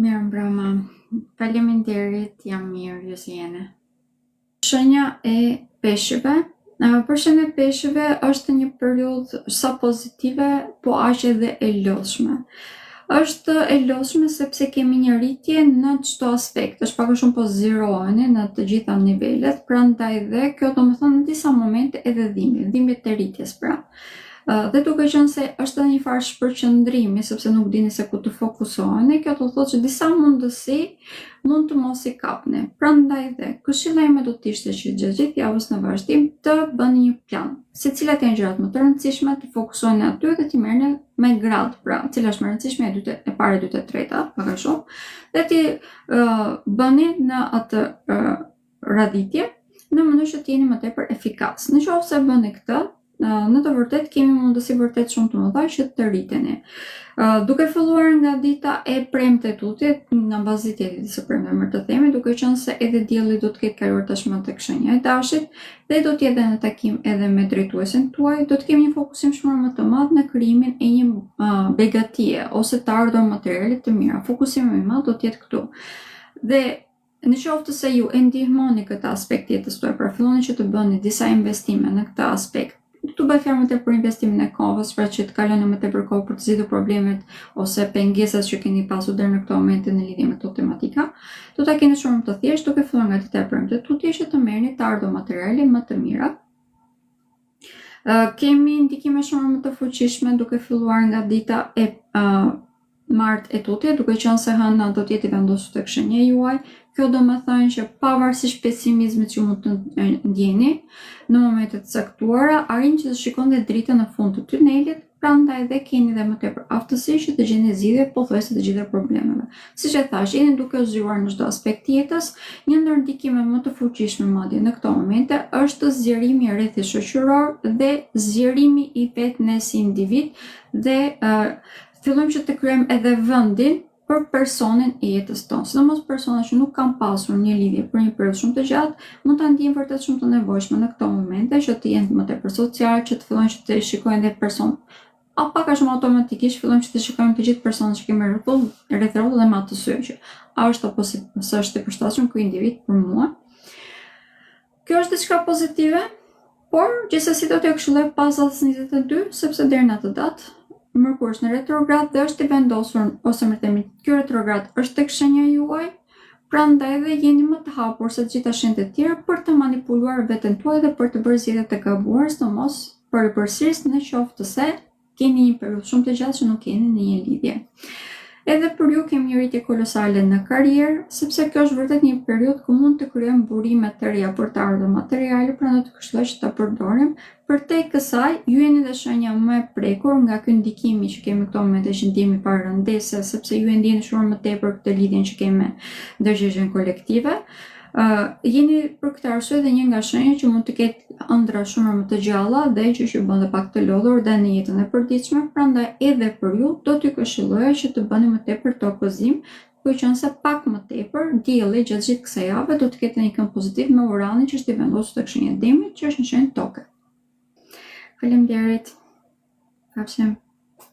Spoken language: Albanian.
Mirëmbrëma. Faleminderit, jam mirë, ju si jeni. Shenja e peshqve. Për shenjën e peshqve është një periudhë sa pozitive, po aq edhe e lodhshme. Është e lodhshme sepse kemi një rritje në çdo aspekt. Është pak a shumë po zgjeroheni në të gjitha nivelet, prandaj dhe kjo do të thonë në disa momente edhe dhimbje, dhimbje të rritjes pra. Dhe duke qenë se është edhe një farë shpërqendrimi, sepse nuk dini se ku të fokusoheni, kjo do të thotë që disa mundësi mund të mos i kapni. Prandaj dhe këshilla ime do të ishte që gjatë gjithë javës në vazhdim të bëni një plan se cilat janë gjërat më të rëndësishme, të fokusoheni aty dhe t'i merrni me gradë, pra cila është më e rëndësishme, e dyta, e para, e dyta, e treta, pak a shumë, dhe t'i uh, bëni në atë uh, radhitje në mënyrë që të jeni më tepër efikas. Në qoftë se bëni këtë, në të vërtetë kemi mundësi vërtet shumë të mëdha që të rriteni. Duke filluar nga dita e premte tutje, nga mbasditja e ditës së premte më të themi, duke qenë se edhe dielli do të ketë kaluar tashmë tek shenja e dashit dhe do të jetë në takim edhe me drejtuesin tuaj, do të kemi një fokusim shumë më të madh në krijimin e një begatie ose të ardhur materiale të mira. Fokusimi më i madh do të jetë këtu. Dhe Në qoftë se ju e ndihmoni këtë aspekt jetës tuaj, pra filloni që të bëni disa investime në këtë aspekt, këtu bëhet fjalë më tepër për investimin e kohës, pra që të kaloni më tepër kohë për të zgjidhur problemet ose pengesat që keni pasur deri në këto momente në lidhje me këto tematika, do ta keni shumë më të thjeshtë duke filluar nga dita e premte tutje që të merrni të ardhur materiale më të mira. Kemi ndikime shumë më të fuqishme duke filluar nga dita e martë e tutje, duke qenë se hëna do të jetë i vendosur tek shenja juaj, kjo do me thënë që pavarësisht pesimizmit që mund të ndjeni në momente të caktuara, arrini që të shikoni dritën në fund të tunelit, prandaj dhe keni dhe më tepër aftësi që të gjeni zgjidhje pothuajse të gjitha problemeve. Siç e thashë, jeni duke u zgjeruar në çdo aspekt të jetës, një ndër ndikimet më të fuqishme madje në këto momente është zgjerimi i rrethit shoqëror dhe zgjerimi i vetë ne si individ dhe uh, Fillojmë që të krijojmë edhe vendin për personin e jetës tonë. Sidomos persona që nuk kanë pasur një lidhje për një periudhë shumë të gjatë, mund ta ndjejnë vërtet shumë të nevojshme në këto momente që të jenë më tepër social, që të fillojnë që të shikojnë dhe person a pak a shumë automatikisht fillojmë që të shikojmë të gjithë personat që kemi rreth rreth rrotull dhe me atë sy që a është apo si s'është i përshtatshëm ky individ për mua. Kjo është diçka pozitive, por gjithsesi do t'ju këshilloj pas datës 22, sepse deri në atë datë Mërkur është në retrograd dhe është i vendosur ose më themi kjo retrograd është tek shenja juaj, prandaj dhe jeni më të hapur se të gjitha shenjat e tjera për të manipuluar veten tuaj dhe për të bërë zgjedhje të gabuar, sidomos për përsëris në qoftë se keni një periudhë shumë të gjatë që nuk jeni në një lidhje. Edhe për ju kemi një rritje kolosale në karrierë, sepse kjo është vërtet një periudhë ku mund të krijojmë burime të reja për të ardhur materiale, prandaj të këshilloj që ta përdorim. Përtej kësaj, ju jeni dhe shenja më e prekur nga ky ndikimi që kemi këto momente që ndihemi pak rëndesë, sepse ju e ndjeni shumë më tepër këtë lidhjen që kemi me ndërgjegjen kolektive. Uh, jeni për këtë arsye dhe një nga shenjat që mund të ketë ëndrra shumë më të gjalla dhe që ju bën dhe pak të lodhur dhe në jetën e përditshme, prandaj edhe për ju do t'ju këshilloja që të bëni më tepër tokëzim, duke qenë se pak më tepër dielli gjatë gjithë kësaj jave do të ketë një kënd pozitiv me Uranin që është i vendosur tek shenja e Demit, që është një shenjë toke. Faleminderit. Pafshim.